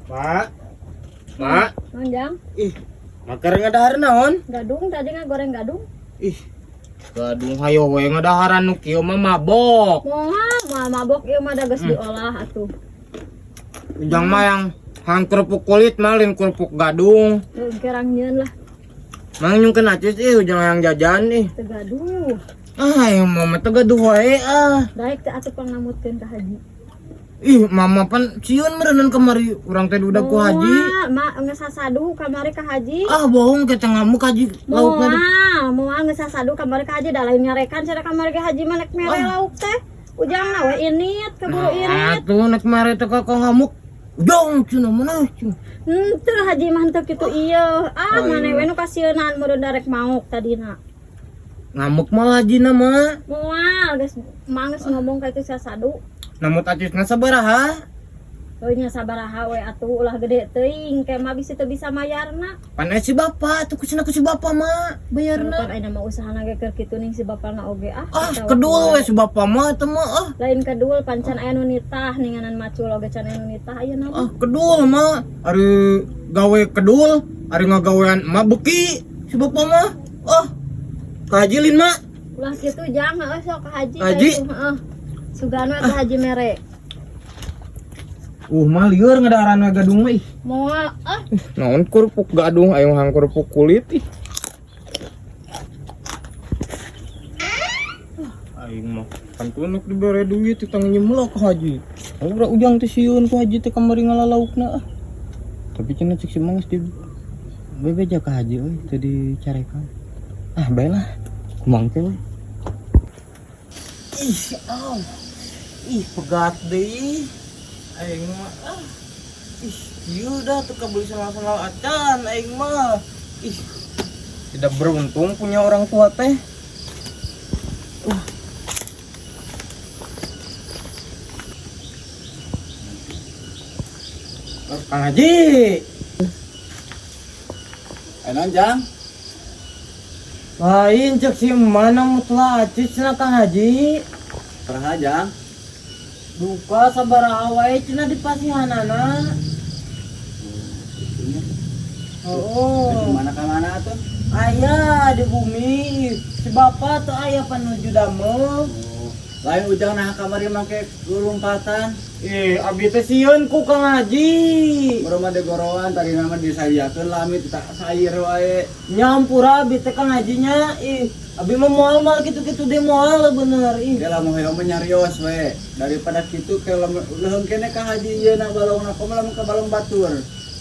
Mak. Mak. Naon, Jang? Ih, makar ngadahar naon? Gadung tadi ngagoreng gadung. Ih, gadung hayo we ngadaharan nu kieu mah mabok. Moal, moal mabok ieu mah da geus diolah atuh. Ujang mah yang hang kerupuk kulit mah lain kerupuk gadung. Tuh kerang nyieun lah. Mang nyungkeun acis ih ujang yang jajan ih. Teu gaduh. Ah, yang mama teh gaduh wae ah. Daek teh atuh pangamutkeun ka haji. Ih, mama pan sieun meureunan kamari urang teh udah ku haji. Moal, mak geus sasadu kamari ka haji. Ah, bohong kita ngamuk haji laukna. Moal, moal geus sasadu kamari ka haji da lain nyarekan cenah kamari ka haji mah nek mere lauk teh. Ujang na we init, keburu Nah, init. tuh nek mere teh kok ngamuk. Ujang cenah mana cenah. Henteu haji mah henteu kitu ieu. Ah, Oh, maneh iya. we nu kasieunan meureun darek mauk tadina. Ngamuk malah haji mah. Moal geus mah geus ngomong ka itu sasadu. Namut acisna sabaraha? Heuh nya sabaraha we atuh ulah gede teuing ke mah bisi teu bisa mayarna. Pan si bapak tuh kusina ku si bapak mah bayarna. Pan ayeuna mah usahana ge keur kitu ning si bapana oge ah. Ah, Ketawa kedul wae. we si bapak mah eta mah ah. Lain kedul pancan aya nu nitah ninganan macul oge can aya nu nitah ayeuna mah. Ah, kedul mah. Ari gawe kedul, ari ngagawean mah beki si bapak mah. Ah. Kajilin mak. Ulah kitu jang heuh sok ka haji ka Haji? itu heeh. Sugana atuh haji mere. Mah lieur ngadaharan we gadung mah ih. Moal ah. Naon kerupuk gadung ayo hang kerupuk kulit ih. Aing mah kan tuh dibere duit teh nyemlok ke haji. Udah ujang teh sieun ku haji teh kamari ngalalaukna ah. Tapi cenah cek si Mang geus di bebeja ka haji euy teu dicarekan. Ah bae lah. Kumang teh we. Ih, aw. Ih, pegat deui. Aing mah ah. Ih, ieu dah teu kabeli sandal-sandal acan aing mah. Ih, tidak beruntung punya orang tua teh. Kang Haji. Naon, Jang? Lain cek si mana mutlak acis cenah Kang Haji. Pernah, Jang? Duka sabaraha wae cenah di pasihanana. Oh. Mana ka mana atuh? Aya di bumi si bapak tuh aya panuju damel. Oh, lain ujang nah kamari make lumpatan. Ih, abdi teh sieun ku Kang Haji. Baru mah degoroan tadi nama disayakeun lami tak sair wae. Nyampura abdi teh Kang Hajinya. Ih, abdi mah moal mal kitu-kitu deh moal bener ih. Dia lamun hoyong mah nyarios we. Daripada kitu ke lamun leuheung kene ka haji ieu na balongna komo lamun ka balong batur.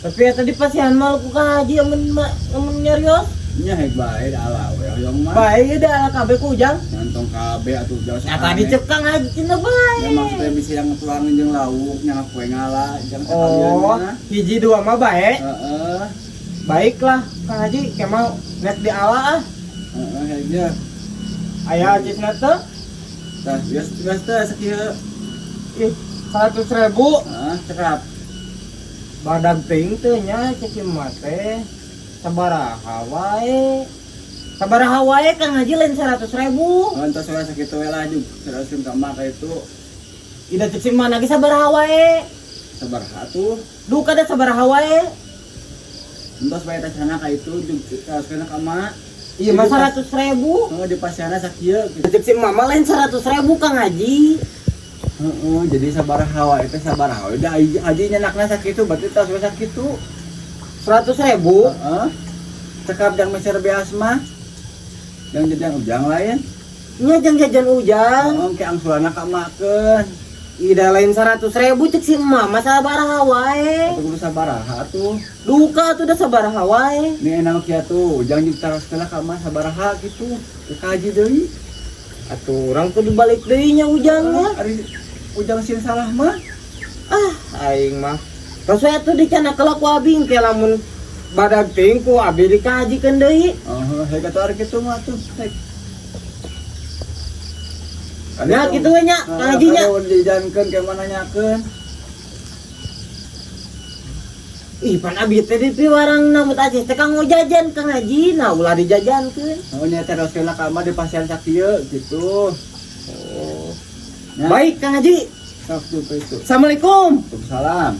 Tapi ya tadi pasihan mal ku Kang Haji amun nyarios. Nya hek bae da ala we hoyong mah. Bae da ala kabeh ku ujang. Nyantong kabeh atuh jauh Ya tadi cek Kang Haji cenah bae. Ya maksudnya bisa yang tuang jeung lauk, nya kue ngala, jeung Oh, hiji dua mah bae. Heeh. Baiklah Kang Haji, kemal net di ala ah. Heeh, hek Aya acisna teh. Tah, bias teh sakieu. Ih, 100.000. Heeh, cekap. Badag teuing teh nya cek mah teh. Sabaraha wae. Sabaraha wae Kang Haji lain 100.000. Entos we sakitu we lah juk 100 ka mah ka itu. Ida cek mah lagi sabaraha wae. Sabaraha tuh? Duka da sabaraha wae. Entos bae teh sana ka itu juk 100 ka mah. Iya mah 100.000. Heeh, di pasiana sakieu gitu. Cek si mama lain 100.000 Kang Haji. Heeh, jadi sabaraha wae teh sabaraha wae. Da haji nyanakna sakitu berarti tos we sakitu. 100.000. Heeh. Cekap jang meser beas mah. Jang jajan ujang lain. Nya jang jajan ujang. Heeh, ke angsulana ka makeun. Ida lain 100.000 cek si mama sabaraha wae. Atuh kudu sabaraha atuh. Duka atuh da sabaraha wae. Ini enak kieu tuh, ujang jeung taros heula ka mah sabaraha kitu. Ke haji deui. Atuh urang kudu balik deui nya ujangnya. Ari ujang sieun salah mah. Ah, aing mah. Terus we atuh dicana kelak ku abi engke lamun badag teuing ku abi dikahajikeun deui. Heeh, hek atuh ari kitu mah atuh. Hek. Ya kitu we nya, Kang Haji nya. Dijankeun ke mana nyakeun. Ih, pan abi teh di piwarang namut acis teh kanggo jajan Kang Haji, nah ulah dijajankeun. Oh, nya teh terus ka mah di pasian sakieu gitu. Oh. Ya. Baik Kang Haji. Sok tuh itu. Assalamualaikum. Waalaikumsalam.